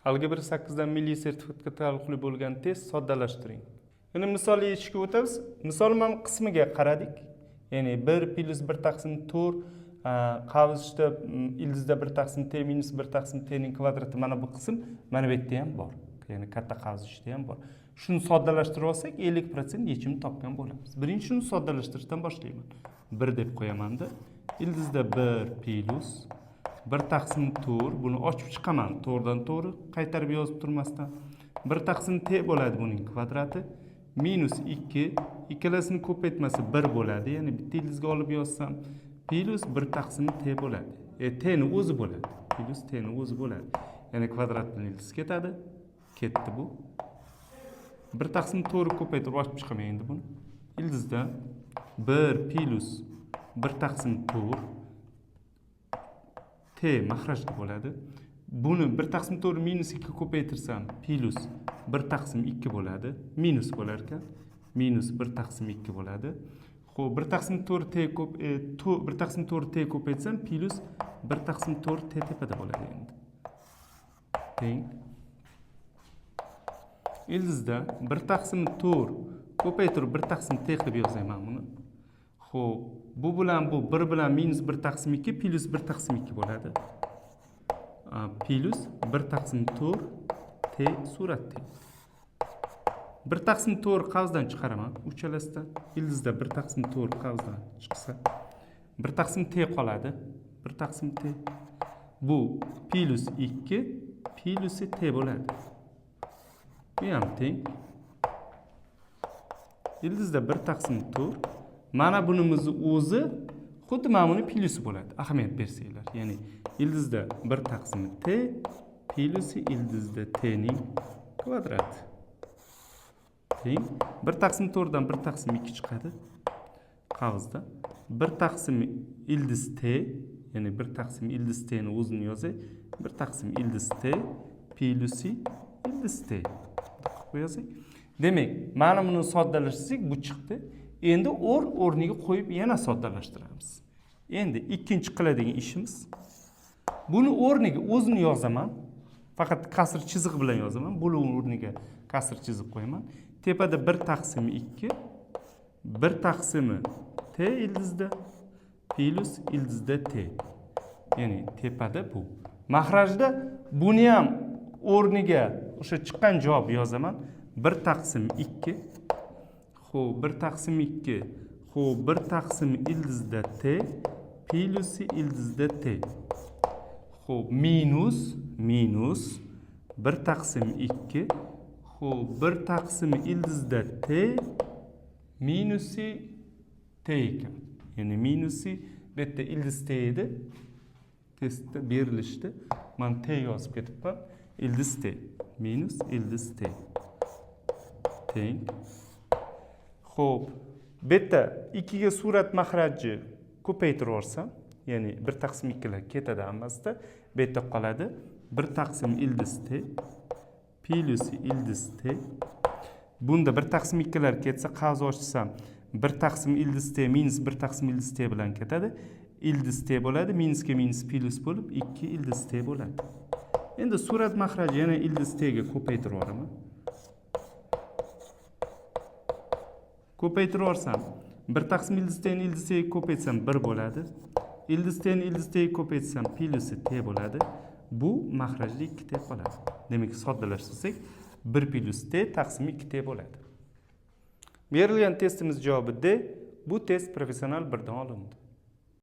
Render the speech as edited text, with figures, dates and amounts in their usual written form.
Algebra 8 dan milliy sertifikatga taalluqli bo'lgan test, soddalashtiring. Endi misol yechishga o'tamiz. Misol mana qismiga qaradik. Ya'ni 1 plyus 1 taqsim 4 qavsda ildizda 1 taqsim t minus 1 taqsim t ning kvadrati, mana bu qism mana bu yerda ham bor. Ya'ni katta qavs ichida ham bor. Shuni soddalashtirib olsak, 50% yechimni topgan bo'lamiz. Birinchi shuni soddalashtirishdan boshlayman. 1 deb qo'yamanda, ildizda 1 plyus 1 taqsim 4, buni ochib chiqaman to'g'ridan to'g'ri, qaytarib yozib turmasdan. 1 taqsim t bo'ladi buning kvadrati minus 2, ikkalasini ko'paytmasi 1 bo'ladi, ya'ni bitta ildizga olib yozsam plyus 1 taqsim t bo'ladi. T ni o'zi bo'ladi. Plyus t ni o'zi bo'ladi. Ya'ni kvadrat bilan ildiz ketadi. Ketdi bu. 1 taqsim 4 ko'paytirib ochib chiqaman endi buni. Ildizda 1 plyus 1 taqsim 4 t mahrajda bo'ladi. Buni 1 taqsim 4 minus 2 ko'paytirsam plyus 1 taqsim 2 bo'ladi. Minus bo'lar ekan. Minus 1 taqsim 2 bo'ladi. Xo'p, 1 taqsim 4 t ko'p 1 taqsim 4 t ko'paytsam plyus 1 taqsim 4 t tepada bo'ladi endi. Teng. Ildizda 1 taqsim 4 ko'paytirib 1 taqsim t qilib yozayman buni. Xo'p, bu bilan bu 1 bilan minus 1 taqsim 2 plyus 1 taqsim 2 bo'ladi. Plyus 1 taqsim 4 t suratda. 1 taqsim 4 qavsdan chiqaraman uchalasidan. Ildizda 1 taqsim 4 qavsdan chiqsa 1 taqsim t qoladi. 1 taqsim t. Bu plyus 2 plyusi t bo'ladi. Bu ham teng. Ildizda 1 taqsim 4. Mana bunimizni o'zi xuddi mana buni plyusi bo'ladi. Ahamiyat bersanglar. Ya'ni ildizda 1 taqsim t plyusi ildizda t ning kvadrati. Teng 1 taqsim 4 dan 1 taqsim 2 chiqadi. Qavsda 1 taqsim ildiz t, ya'ni 1 taqsim ildiz t ni o'zini yozay. 1 taqsim ildiz t plyusi ildiz t qilib yozay. Demak, mana buni soddalashtirsak bu chiqdi. Endi o'rn o'rniga qo'yib yana soddalashtiramiz. Endi ikkinchi qiladigan ishimiz, buni o'rniga o'zini yozaman. Faqat kasr chiziq bilan yozaman. Buni o'rniga kasr chiziq qo'yaman. Tepada 1 taqsim 2, 1 taqsimi t ildizda plyus ildizda t. Ya'ni tepada bu. Mahrajda buni ham o'rniga o'sha chiqqan javob yozaman. 1 taqsim 2. Xo'p, 1 taqsim 2. Xo'p, 1 taqsim ildizda t plyusi ildizda t. Xo'p, minus 1 taqsim 2. Xo'p, 1 taqsim ildizda t minusi t ekan. Ya'ni minusi bu yerda ildiz t edi. Testda berilishdi. Man t yozib ketibman. Ildiz t minus ildiz t teng. Xo'p, bu yerda 2 ga surat mahraji ko'paytirib yuborsam, ya'ni 1 taqsim 2 lar ketadi hammasida. Bu yerda qoladi 1 taqsim ildiz t plyusi ildiz t. Bunda 1 taqsim 2 lar ketsa, qavs ochsam 1 taqsim ildiz t minus 1 taqsim ildiz t bilan ketadi. Ildiz t bo'ladi, minusga minus plyus bo'lib 2 ildiz t bo'ladi. Endi surat mahraji yana ildiz t ga ko'paytirib yuboraman. Ko'paytirib yuborsam 1 taqsim ildiz t ni ildiz t ga ko'paytsam 1 bo'ladi. Ildiz t ni ildiz t ga ko'paytsam plyusi t bo'ladi. Bu mahrajda 2 t qoladi. Demak, soddalashtirsak 1 plyus t taqsim 2 t bo'ladi. Berilgan testimiz javobi D. Bu test professional 1 dan olindi.